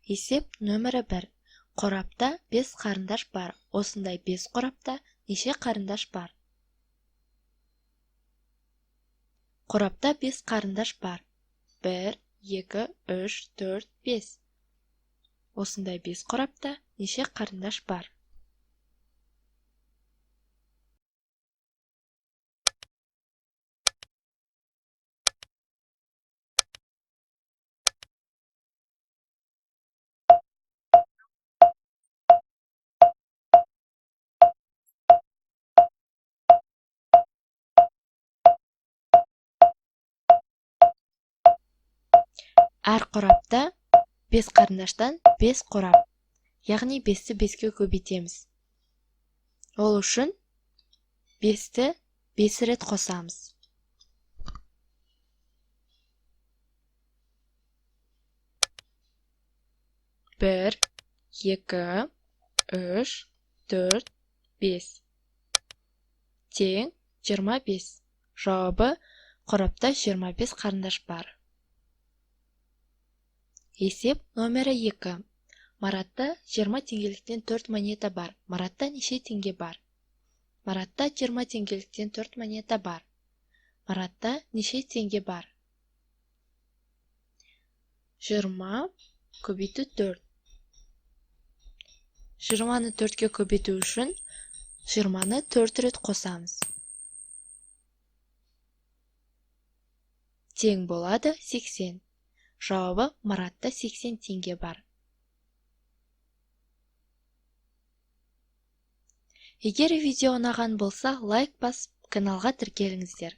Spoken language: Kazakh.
Есеп нөмірі 1. Қорапта 5 қарындаш бар. Осындай 5 қорапта неше қарындаш бар? Қорапта 5 қарындаш бар. 1, 2, 3, 4, 5. Осындай 5 қорапта неше қарындаш бар? Әр қорапта 5 қарындаштан 5 қорап, яғни 5-ті 5-ке көбейтеміз. Ол үшін 5-ті 5 рет қосамыз. 1, 2, 3, 4, 5. Тең 25. Жауабы қорапта 25 қарындаш бар. Есеп номері 2. Маратта 20 теңгеліктен 4 монета бар. Маратта неше теңге бар? Маратта 20 теңгеліктен 4 монета бар. Маратта неше теңге бар? 20 көбейту 4. 20-ны 4-ке көбейту үшін 20-ны 4 рет қосамыз. Тең болады 80. Жауабы Маратта 80 теңге бар. Егер видео ұнаған болса, лайк басып, каналға тіркеліңіздер.